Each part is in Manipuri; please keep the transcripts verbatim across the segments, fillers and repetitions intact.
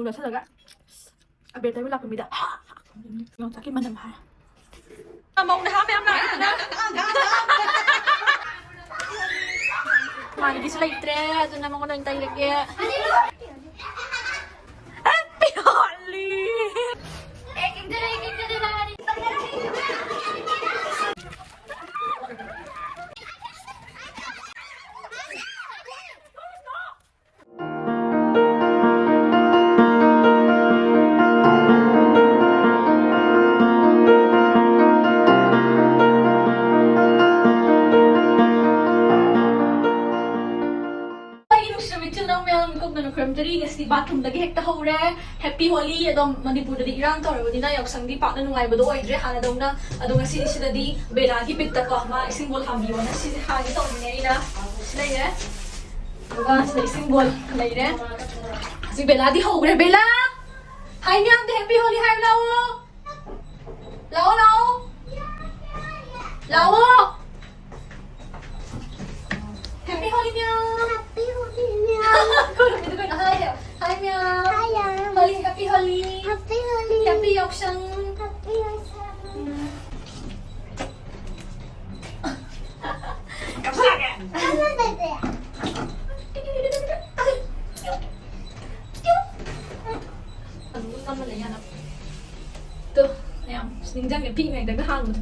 ꯆꯠꯁꯜꯂꯒ ꯑꯕꯦꯔ ꯇꯩꯕ ꯂꯥꯛꯄ ꯃꯤꯗ ꯌꯣꯡꯆꯥꯛꯀꯤ ꯃꯅꯝ ꯍꯥꯏ꯫ ꯃꯧ ꯅꯍꯥ ꯃꯌꯥꯝ ꯂꯥꯛꯑꯦ꯫ ꯏꯃꯥꯟꯅꯕꯤꯁꯨ ꯂꯩꯇ꯭ꯔꯦ, ꯑꯗꯨꯅ ꯃꯉꯣꯟꯗ ꯑꯣꯏꯅ ꯇꯩꯔꯒꯦ꯫ Happy Holi! ꯑꯩꯒꯤ ꯅꯨꯡꯁꯤꯔꯕ ꯏꯆꯤꯜ ꯏꯅꯥꯎ ꯃꯌꯥꯝ, ꯀꯣꯛꯅꯅ ꯈꯨꯔꯨꯝꯖꯔꯤ꯫ ꯉꯁꯤꯗꯤ bathroomꯗꯒꯤ ꯍꯦꯛꯇ ꯍꯧꯔꯦ꯫ Happy Holi꯫ ꯑꯗꯣ ꯃꯅꯤꯄꯨꯔꯗꯗꯤ ꯏꯔꯥꯡ ꯇꯧꯔꯕꯅꯤꯅ ꯌꯥꯎꯁꯪꯗꯤ ꯄꯥꯛꯅ ꯅꯨꯡꯉꯥꯏꯕꯗꯣ ꯑꯣꯏꯗ꯭ꯔꯦ ꯍꯥꯟꯅꯗꯧꯅ꯫ ꯑꯗꯣ ꯉꯁꯤꯗꯤ ꯁꯤꯗꯗꯤ ꯕꯦꯂꯥꯒꯤ ꯕꯤꯠꯇꯀꯣ, ꯃꯥ ꯏꯁꯤꯡ ꯕꯣꯜ ꯍꯥꯡꯕꯤꯌꯣꯅ ꯁꯤꯁꯦ ꯍꯥꯡꯒꯦ ꯇꯧꯕꯅꯦ ꯑꯩꯅ꯫ ꯁꯤ ꯂꯩꯔꯦ꯫ ꯑꯗꯨꯒ ꯁꯤꯗ ꯏꯁꯤꯡ ꯕꯣꯜ ꯂꯩꯔꯦ꯫ ꯍꯧꯖꯤꯛ ꯕꯦꯂꯥꯗꯤ ꯍꯧꯈ꯭ꯔꯦ꯫ ꯕꯦꯂꯥ! ꯍꯥꯏ ꯃꯌꯥꯝꯗ Happy Holi ꯍꯥꯏꯌꯨ ꯂꯥꯛꯑꯣ꯫ ꯂꯥꯛꯑꯣ, ꯂꯥꯛꯑꯣ꯫ ꯂꯥꯛꯑꯣ꯫ Happy Holi ꯃꯌꯥꯝ꯫ Happy Holi ꯃꯌꯥꯝ꯫ ꯈꯨꯔꯨꯝꯃꯤꯗꯨ ꯀꯩꯅꯣ? ꯍꯥꯏ, ꯍꯥꯏ ꯃꯌꯥꯝ꯫ ꯍꯥꯏ ꯃꯌꯥꯝ꯫ Holi, Happy Holi꯫ Happy Holi꯫ Happy ꯌꯥꯎꯁꯪ꯫ Happy ꯌꯥꯎꯁꯪ꯫ ꯎꯝ꯫ ꯀꯞꯁꯜꯂꯛꯑꯒꯦ꯫ ꯀꯞꯁꯜꯂꯛꯑꯒꯦ꯫ ꯑꯗꯨꯝ ꯅꯝꯃ ꯂꯩ ꯌꯥꯅꯕ꯫ ꯇꯨ, ꯃꯌꯥꯝ ꯅꯤꯡꯁꯤꯡꯉꯦ, ꯄꯤꯛꯏꯉꯩꯗꯒ ꯍꯥꯟꯕꯗꯣ꯫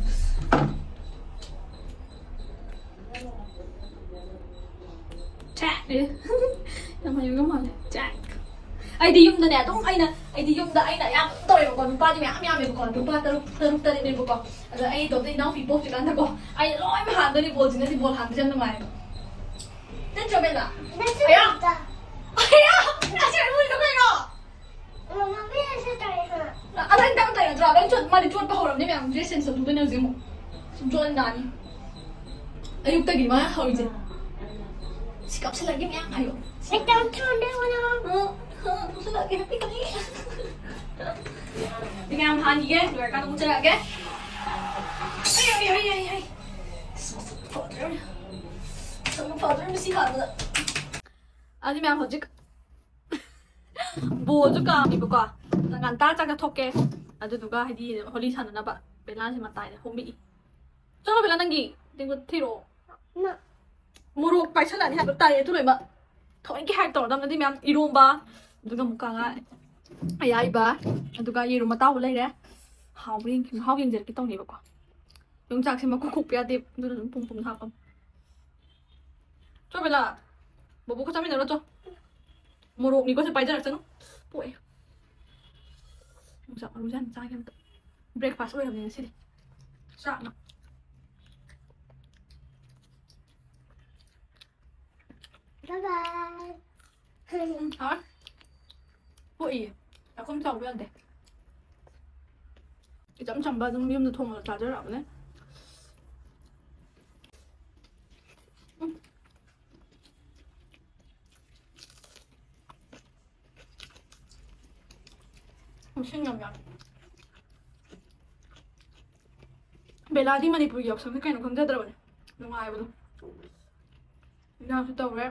ꯆꯥꯛ꯫ ꯌꯥꯝ ꯍꯩꯕ ꯃꯥꯜꯂꯦ꯫ ꯆꯥꯛ꯫ ꯑꯩꯗꯤ ꯌꯨꯝꯗꯅꯦ ꯑꯗꯨꯝ ꯑꯩꯅ, ꯑꯩꯗꯤ ꯌꯨꯝꯗ ꯑꯩꯅ ꯑꯌꯥꯝꯕ ꯑꯗꯨꯝ ꯇꯧꯋꯦꯕꯀꯣ꯫ ꯅꯨꯄꯥꯗꯤ ꯃꯌꯥꯝ ꯌꯥꯝꯃꯦꯕꯀꯣ꯫ ꯅꯨꯄꯥ ꯇꯔꯨꯛ, ꯇꯔꯨꯛ ꯇꯔꯦꯠꯅꯦꯕꯀꯣ꯫ ꯑꯗꯣ ꯑꯩ ꯏꯇꯣꯝꯇ ꯏꯅꯥꯎꯄꯤ ꯄꯣꯛꯇ꯭ꯔꯤꯀꯥꯟꯗꯀꯣ, ꯑꯩꯅ ꯂꯣꯏꯅꯃꯛ ꯍꯥꯟꯗꯣꯏꯅꯤ꯫ ꯕꯣꯜꯁꯤꯅꯗꯤ ꯕꯣꯜ ꯍꯥꯟꯕꯁꯦ ꯌꯥꯝ ꯅꯨꯡꯉꯥꯏꯌꯦꯕ꯫ ꯅꯠꯇ꯭ꯔꯣ, ꯕꯦꯂꯥ? ꯅꯠꯇ꯭ꯔꯣ, ꯑꯌꯥ! ꯕꯦꯂꯥ? ꯑꯌꯥ! ꯑꯁꯤ ꯑꯔꯣꯏꯕꯗꯣ ꯀꯩꯅꯣ? ꯃꯃꯥ, ꯃꯤ ꯑꯁꯤ ꯇꯥꯏ ꯍꯥ? ꯑꯗꯣ ꯑꯩ ꯇꯥꯛ ꯇꯥꯛ ꯅꯠꯇ꯭ꯔꯣ? ꯂꯣꯏ ꯆꯣꯠ-, ꯃꯥꯗꯤ ꯆꯣꯠꯄ ꯍꯧꯔꯕꯅꯤ ꯃꯌꯥꯝ꯫ Dress change ꯇꯧꯊꯣꯛꯇꯣꯏꯅꯦ ꯍꯧꯖꯤꯛ ꯑꯃꯨꯛ꯫ ꯁꯨꯝ ꯆꯣꯠꯂ ꯅꯥꯅꯤ꯫ ꯑꯌꯨꯛꯇꯒꯤ ꯃꯥ ꯍꯧꯔꯤꯁꯦ꯫ ꯁꯤ ꯀꯞꯁꯜꯂꯒꯦ ꯃꯌꯥꯝ ꯍꯥꯏꯌꯣ꯫ ꯑꯩ ꯇꯧꯊꯣꯛꯑꯣ, ꯅꯪ ꯅꯪ꯫ ꯑ, ꯑ, ꯀꯞꯁꯜꯂꯒꯦ, ꯍꯥꯏꯄꯤ ꯀꯞꯄꯤ꯫ ꯁꯤ ꯃꯌꯥꯝ ꯍꯥꯟꯈꯤꯒꯦ, ꯂꯣꯏꯔꯀꯥꯟꯗ ꯑꯃꯨꯛ ꯆꯠꯂꯛꯑꯒꯦ꯫ ꯑꯩ, ꯑꯩ, ꯑꯩ, ꯑꯩ, ꯑꯩ꯫ ꯑꯁ, ꯃꯁꯛ ꯐꯖꯔꯦ꯫ ꯃꯁꯛ ꯐꯖꯔꯦ, ꯃꯁꯤ ꯍꯥꯟꯕꯗ꯫ ꯑꯗꯨ ꯃꯌꯥꯝ ꯍꯧꯖꯤꯛ ꯕꯣꯜꯁꯨ ꯀꯥꯝꯃꯤꯕꯀꯣ꯫ ꯉꯟꯇꯥ ꯆꯥꯛ ꯆꯥꯊꯣꯛꯀꯦ꯫ ꯑꯗꯨꯗꯨꯒ ꯍꯥꯏꯗꯤ ꯍꯣꯂꯤ ꯁꯥꯟꯅꯅꯕ꯫ ꯕꯦꯂꯥꯁꯦ ꯃꯇꯥꯏꯗ ꯍꯣꯝꯕꯤꯛꯏ꯫ ꯆꯠꯂꯣ ꯕꯦꯂꯥ, ꯅꯪꯒꯤ ꯇꯦꯡꯀꯣꯠ ꯊꯤꯔꯛꯑꯣ꯫ ꯅ- ꯃꯣꯔꯣꯛ ꯄꯥꯏꯁꯜꯂꯛꯑꯅꯤ ꯍꯥꯏꯕ ꯇꯥꯔꯦ ꯑꯗꯨ ꯂꯣꯏꯅꯃꯛ꯫ ꯊꯑꯣꯏꯀꯤ ꯍꯥꯏꯞ ꯇꯧꯔꯗꯕꯅꯗꯤ ꯃꯌꯥꯝ ꯏꯔꯣꯝꯕ, ꯑꯗꯨꯒ ꯃꯨꯀꯥ ꯉꯥ ꯑꯌꯥꯏꯕ, ꯑꯗꯨꯒ ꯌꯦꯔꯨꯝ ꯑꯇꯥꯎꯕ ꯂꯩꯔꯦ꯫ ꯍꯥꯎꯕ꯭ꯔꯥ ꯌꯦꯡꯒꯦ, ꯃꯍꯥꯎ ꯌꯦꯡꯖꯔꯛꯀꯦ ꯇꯧꯅꯦꯕꯀꯣ꯫ ꯌꯣꯡꯆꯥꯛꯁꯦ ꯃꯀꯨ ꯈꯣꯛꯄ ꯌꯥꯗꯦ, ꯑꯗꯨꯅ ꯑꯗꯨꯝ ꯄꯨꯡ ꯄꯨꯡ ꯍꯥꯞꯄꯝ꯫ ꯆꯣ ꯕꯦꯂꯥ, ꯕꯣꯕꯣꯛꯀ ꯆꯥꯃꯤꯟꯅꯔꯣ ꯆꯣ꯫ ꯃꯣꯔꯣꯛꯅꯤꯀꯣ ꯁꯦ, ꯄꯥꯏꯖꯔꯛꯁꯅꯨ꯫ ꯄꯣꯛꯑꯦ꯫ ꯌꯣꯡꯆꯥꯛ ꯃꯔꯨꯁꯦ ꯍꯥꯟꯅ ꯆꯥꯒꯦ ꯑꯝꯇ꯫ ꯕ꯭ꯔꯦꯛꯐꯥꯁ ꯑꯣꯏꯔꯕꯅꯤꯅ ꯁꯤꯗꯤ꯫ ꯆꯥꯛꯅ꯫ ꯕꯥꯏ ꯕꯥꯏ꯫ ꯎꯝ, ꯍꯥꯎꯋꯦ꯫ ꯄꯣꯛꯏꯌꯦ꯫ ꯆꯥꯛꯈꯨꯝ ꯆꯥꯎꯕ ꯌꯥꯗꯦ꯫ ꯏꯆꯝ ꯆꯝꯕ ꯑꯗꯨꯝ ꯌꯨꯝꯗ ꯊꯣꯡꯉꯒ ꯆꯥꯖꯔꯛꯑꯕꯅꯦ꯫ ꯎꯝ꯫ ꯉꯁꯤ ꯌꯥꯝ ꯌꯥꯝꯃꯦ꯫ ꯕꯦꯂꯥꯗꯤ ꯃꯅꯤꯄꯨꯔꯒꯤ ꯌꯥꯎꯁꯪꯁꯦ ꯀꯩꯅꯣ ꯈꯪꯖꯗ꯭ꯔꯕꯅꯦ꯫ ꯅꯨꯡꯉꯥꯏꯕꯗꯣ꯫ ꯏꯟꯖꯥꯡꯁꯨ ꯇꯧꯔꯦ꯫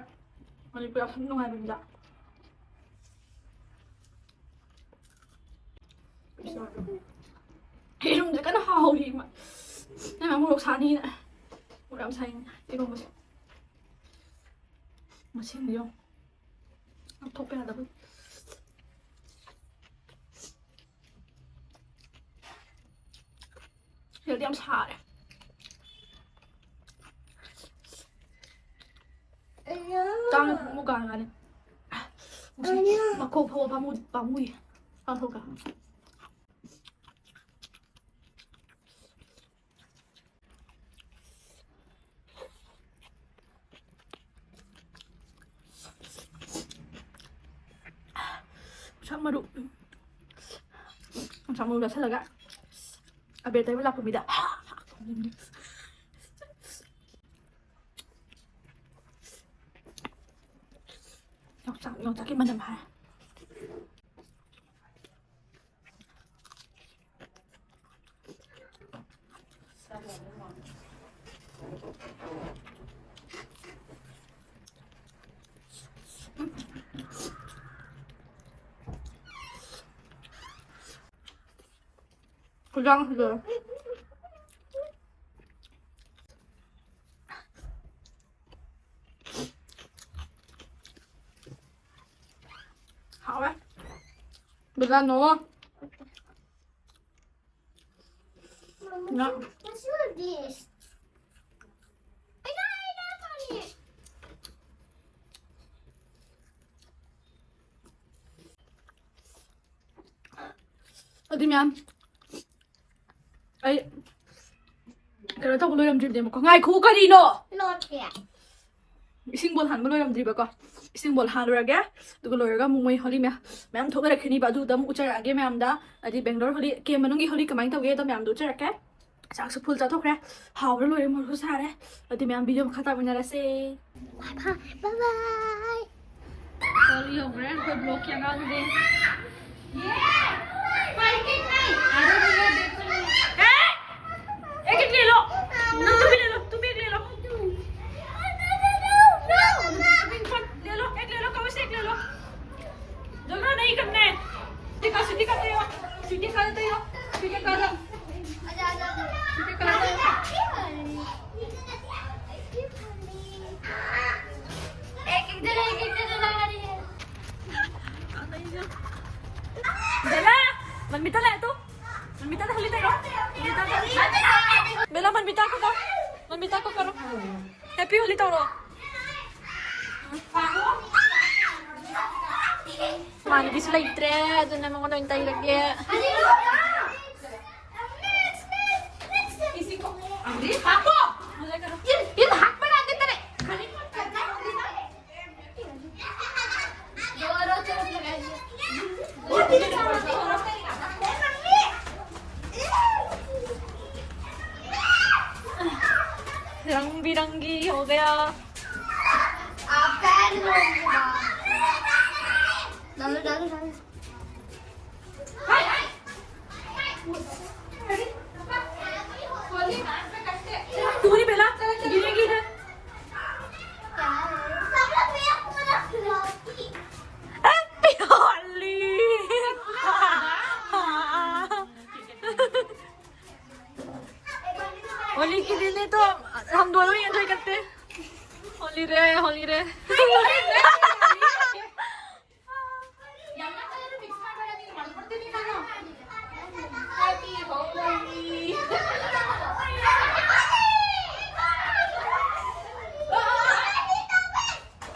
ꯃꯅꯤꯄꯨꯔ ꯌꯥꯎꯁꯪ ꯅꯨꯡꯉꯥꯏꯕꯅꯤꯗ꯫ ꯌꯦꯔꯨꯝꯁꯦ ꯀꯟꯅ ꯍꯥꯎꯔꯤ꯫ ꯏꯃꯥ꯫ ꯅꯪ ꯃꯣꯔꯣꯛ ꯁꯥꯅꯤꯅ꯫ ꯃꯣꯔꯣꯛ ꯌꯥꯝ ꯁꯥꯏꯅ ꯏꯔꯣꯝꯕꯁꯦ꯫ ꯃꯁꯤꯡꯗꯤ ꯌꯦꯡꯉꯨ꯫ ꯂꯧꯊꯣꯛꯄ ꯌꯥꯗꯕ꯫ ꯁꯤꯗꯗꯤ ꯌꯥꯝ ꯁꯥꯔꯦ꯫ ꯆꯥꯛꯅ ꯄꯨꯡꯃꯨ ꯀꯥꯡꯉꯅꯤ꯫ ꯃꯈꯣꯡ ꯐꯥꯎꯕ ꯄꯥꯝꯃꯨ-, ꯄꯥꯝꯃꯨꯏ꯫ ꯆꯥꯊꯣꯛꯀꯦ꯫ ꯌꯣꯡꯆꯥꯛ ꯃꯔꯨ꯫ ꯌꯣꯡꯆꯥꯛ ꯃꯔꯨ ꯆꯥꯁꯤꯜꯂꯒ ꯑꯕꯦꯔ ꯇꯩꯕ ꯂꯥꯛꯄ ꯃꯤꯗ꯫ ꯌꯣꯡꯆꯥꯛ, ꯌꯣꯡꯆꯥꯛꯀꯤ ꯃꯅꯝ ꯍꯥꯏ꯫ ꯈꯨꯗꯥꯡꯁꯤꯗ꯫ ꯍꯥꯎꯋꯦ꯫ Bela, no꯫ Mama, what's your this? ꯑꯗꯨ ꯃꯌꯥꯝ, ꯑꯩ ꯀꯩꯅꯣ ꯇꯧꯕ ꯂꯣꯏꯔꯝꯗ꯭ꯔꯤꯕꯅꯦꯕꯀꯣ꯫ ꯉꯥꯏꯈꯣ, ꯀꯔꯤꯅꯣ? ꯂꯣꯠꯀꯦ꯫ ꯏꯁꯤꯡ ꯕꯣꯜ ꯍꯥꯟꯕ ꯂꯣꯏꯔꯝꯗ꯭ꯔꯤꯕꯀꯣ꯫ ꯏꯁꯤꯡ ꯕꯣꯜ ꯍꯥꯜꯂꯨꯔꯒꯦ꯫ ꯑꯗꯨꯒ ꯂꯣꯏꯔꯒ ꯑꯃꯨꯛ ꯃꯣꯏ ꯍꯣꯂꯤ ꯃꯌꯥꯝ, ꯃꯌꯥꯝ ꯊꯣꯛꯅꯔꯛꯈꯤꯅꯤꯕ꯫ ꯑꯗꯨꯗ ꯑꯃꯨꯛ ꯎꯠꯆꯔꯛꯑꯒꯦ ꯃꯌꯥꯝꯗ꯫ ꯍꯥꯏꯗꯤ ꯕꯦꯡꯒ꯭ꯂꯣꯔ ꯍꯣꯂꯤ, ꯀꯦꯝ ꯃꯅꯨꯡꯒꯤ ꯍꯣꯂꯤ ꯀꯃꯥꯏꯅ ꯇꯧꯒꯦ ꯑꯗꯣ ꯃꯌꯥꯝꯗꯣ ꯎꯠꯆꯔꯛꯀꯦ꯫ ꯆꯥꯛꯁꯨ ꯐꯨꯜ ꯆꯥꯊꯣꯛꯈ꯭ꯔꯦ꯫ ꯍꯥꯎꯕ꯭ꯔꯥ ꯂꯣꯏꯔꯦ, ꯃꯣꯔꯣꯛꯁꯨ ꯁꯥꯔꯦ꯫ ꯑꯗꯨꯗꯤ ꯃꯌꯥꯝ ꯚꯤꯗꯤꯑꯣ ꯃꯈꯥ ꯇꯥꯃꯤꯟꯅꯔꯁꯦ꯫ ꯕꯥꯏ ꯕꯥꯏ꯫ ꯍꯣꯂꯤ ꯍꯧꯈ꯭ꯔꯦ ꯑꯩꯈꯣꯏ ꯕ꯭ꯂꯣꯛꯀꯤ ꯑꯉꯥꯡꯁꯤꯡ꯫ एक एक ले लो। तुम भी ले लो, तुम एक ले लो। ले लो, एक ले लो, कौन से एक ले लो। झगड़ा नहीं करना है। सीटी का, सीटी का दे दो। सीटी का दे दो। सीटी का दो। सीटी का दो। एक एक जगह, एक एक जगह लगा रही है। बेला, मनमिता ले तू। मनमिता होली तेरा। मनमिता, बेला, मनमिता को करो। मनमिता को करो। Happy होली तेरा। ꯏꯃꯥꯟꯅꯕꯤꯁꯨ ꯂꯩꯇ꯭ꯔꯦ, ꯑꯗꯨꯅ ꯃꯉꯣꯟꯗ ꯑꯣꯏꯅ ꯇꯩꯔꯒꯦ꯫ ꯏꯁꯤꯀꯣ꯫ ꯑꯗꯨꯗꯤ ꯍꯥꯞꯄꯣ꯫ ꯏꯟ, ꯏꯟ ꯍꯥꯞꯄ ꯌꯥꯗꯦ ꯇꯔꯦ꯫ रंग बिरंगी हो गया। डालो, डालो, डालो। तुम्हारी बेला गिरेगी इधर। Happy होली। होली के दिन है तो हम दोनों ही एंजॉय करते हैं। होली रे, होली रे।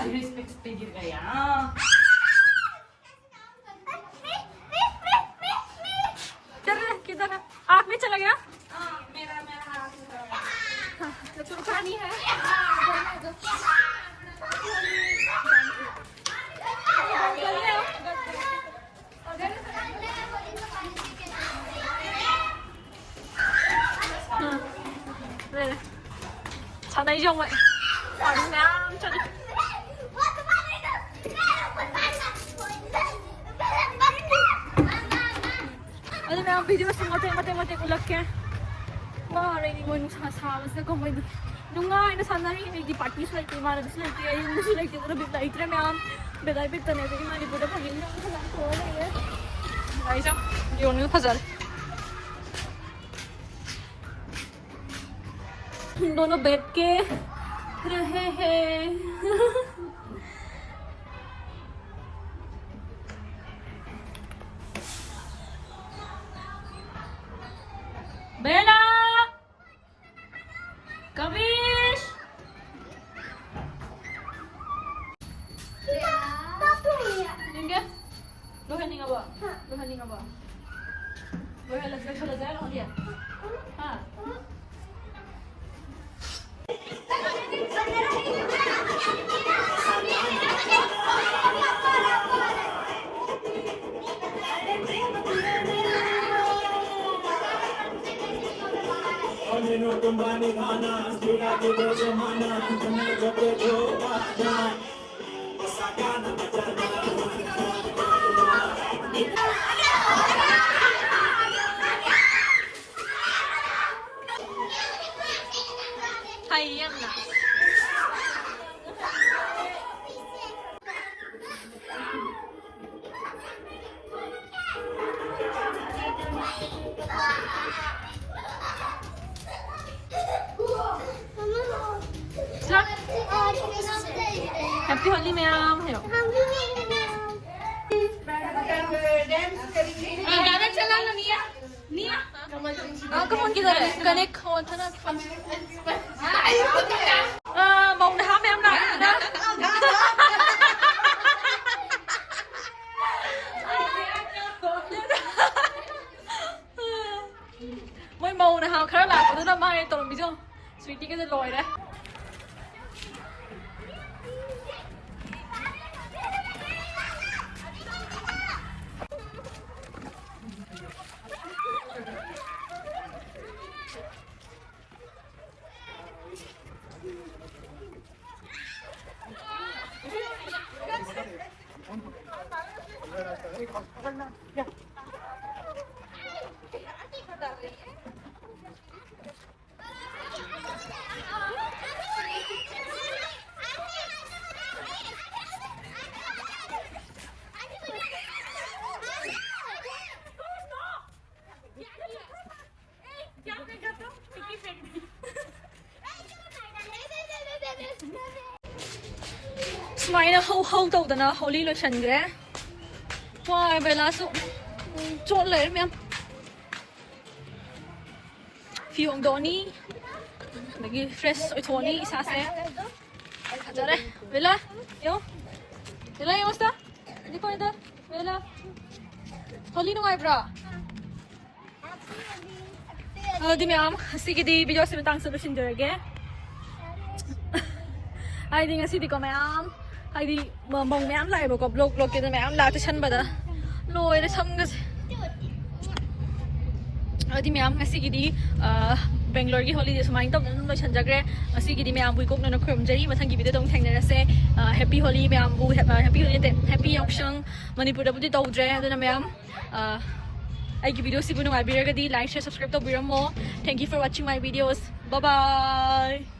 अरे, स्पेक्स पे गिर गया। चल रे, किधर है? आँख में चला गया? हाँ, तो चुरकानी है। हाँ। 네. 자나 이정말. 안녕. 저기. Ano na ang video sa mate, mate, mate, ulak yan. Wow, ready mo nung sa sawas na kung may nung nga, ina sana rin, hindi party sa ito, mara sa ito, ayun, sa ito, pero bigla ito na yan. Bigla ito na ito, yung mga libo na pag yun, yung mga ito, ano yan. Ay, siya, yun, yung pazar. हम दोनों बैठ के रहे हैं। बेला, Kavish. Yung ga? Duha ni nga ba? Duha ni nga ba? Duha lang, duha lang, duha lang, diya. Ha? Hayang na. Happy Holi ꯃꯌꯥꯝ ꯍꯥꯏꯌꯣ꯫ ꯒꯥꯔꯗꯦꯟ ꯆꯠꯂꯝꯃꯅꯤꯌꯥ꯫ ꯅꯤꯌꯥ꯫ ꯑ, ꯀꯃꯣꯟ ꯀꯤꯗꯧꯔꯦ? ꯀꯅꯦꯛ ꯈꯣꯟ ꯊꯅ꯫ ꯑ, ꯃꯧ ꯅꯍꯥ ꯃꯌꯥꯝ ꯂꯥꯛꯄꯅꯤꯅ꯫ ꯃꯣꯏ ꯃꯧ ꯅꯍꯥ ꯈꯔ ꯂꯥꯛꯄꯗꯨꯅ ꯃꯥꯅ ꯇꯧꯔꯝꯃꯤꯁꯦ ꯌꯦꯡꯉꯣ꯫ ꯁ꯭ꯋꯤꯇꯤꯒꯁꯦ ꯂꯣꯏꯔꯦ꯫ ꯁꯨꯃꯥꯏꯅ ꯍꯧ ꯍꯧ ꯇꯧꯗꯅ ꯍꯣꯂꯤ ꯂꯣꯏꯁꯟꯈ꯭ꯔꯦ꯫ ꯋꯥꯏ, ꯕꯦꯂꯥꯁꯨ ꯆꯣꯠ ꯂꯩꯔꯦ ꯃꯌꯥꯝ꯫ ꯐꯤ ꯍꯣꯡꯗꯣꯛꯑꯅꯤ, ꯑꯗꯒꯤ ꯐ꯭ꯔꯦꯁ ꯑꯣꯏꯊꯣꯛꯑꯅꯤ ꯏꯁꯥꯁꯦ꯫ ꯐꯖꯔꯦ꯫ ꯕꯦꯂꯥ, ꯌꯦꯡꯉꯣ꯫ ꯕꯦꯂꯥ, ꯌꯦꯡꯉꯣ ꯁꯤꯗ꯫ ꯗꯤꯈꯣ ꯏꯗꯔ꯫ ꯕꯦꯂꯥ꯫ ꯍꯣꯂꯤ ꯅꯨꯡꯉꯥꯏꯕ꯭ꯔꯣ? ꯑꯗꯨꯗꯤ ꯃꯌꯥꯝ, ꯉꯁꯤꯒꯤꯗꯤ ꯚꯤꯗꯤꯑꯣꯁꯤ ꯃꯇꯥꯡꯁꯤꯗ ꯂꯣꯏꯁꯤꯟꯖꯔꯒꯦ꯫ ꯍꯥꯏꯗꯤ ꯉꯁꯤꯗꯤꯀꯣ ꯃꯌꯥꯝ, ꯍꯥꯏꯗꯤ ꯃ-, ꯃꯧ ꯃꯌꯥꯝ ꯂꯥꯛꯑꯦꯕꯀꯣ, ꯕ꯭ꯂꯣꯛ ꯕ꯭ꯂꯣꯛꯀꯤꯗ ꯃꯌꯥꯝ ꯂꯥꯛꯑ ꯇꯩꯁꯟꯕꯗ ꯂꯣꯏꯔꯦ ꯁꯝꯒꯁꯦ꯫ ꯑꯗꯨꯗꯤ ꯃꯌꯥꯝ ꯉꯁꯤꯒꯤꯗꯤ, ꯑ, ꯕꯦꯡꯒ꯭ꯂꯣꯔꯒꯤ ꯍꯣꯂꯤꯗꯦ ꯁꯨꯃꯥꯏꯅ ꯇꯧꯗꯅ ꯑꯗꯨꯝ ꯂꯣꯏꯁꯤꯟꯖꯈ꯭ꯔꯦ꯫ ꯉꯁꯤꯒꯤꯗꯤ ꯃꯌꯥꯝꯕꯨ ꯏꯀꯣꯛꯅꯅ ꯈꯨꯔꯨꯝꯖꯔꯤ꯫ ꯃꯊꯪꯒꯤ ꯚꯤꯗꯤꯑꯣꯗ ꯑꯃꯨꯛ ꯊꯦꯡꯅꯔꯁꯦ꯫ ꯑ, ꯍꯦꯄꯤ ꯍꯣꯂꯤ ꯃꯌꯥꯝꯕꯨ, ꯍꯦ-, ꯑ, ꯍꯦꯄꯤ ꯍꯣꯂꯤ ꯅꯠꯇꯦ, ꯍꯦꯄꯤ ꯌꯥꯎꯁꯪ꯫ ꯃꯅꯤꯄꯨꯔꯗꯕꯨꯗꯤ ꯇꯧꯗ꯭ꯔꯦ, ꯑꯗꯨꯅ ꯃꯌꯥꯝ, ꯑ, ꯑꯩꯒꯤ ꯚꯤꯗꯤꯑꯣꯁꯤꯕꯨ ꯅꯨꯡꯉꯥꯏꯕꯤꯔꯒꯗꯤ like, share, subscribe ꯇꯧꯕꯤꯔꯝꯃꯣ꯫ Thank you for watching my videos. Bye bye.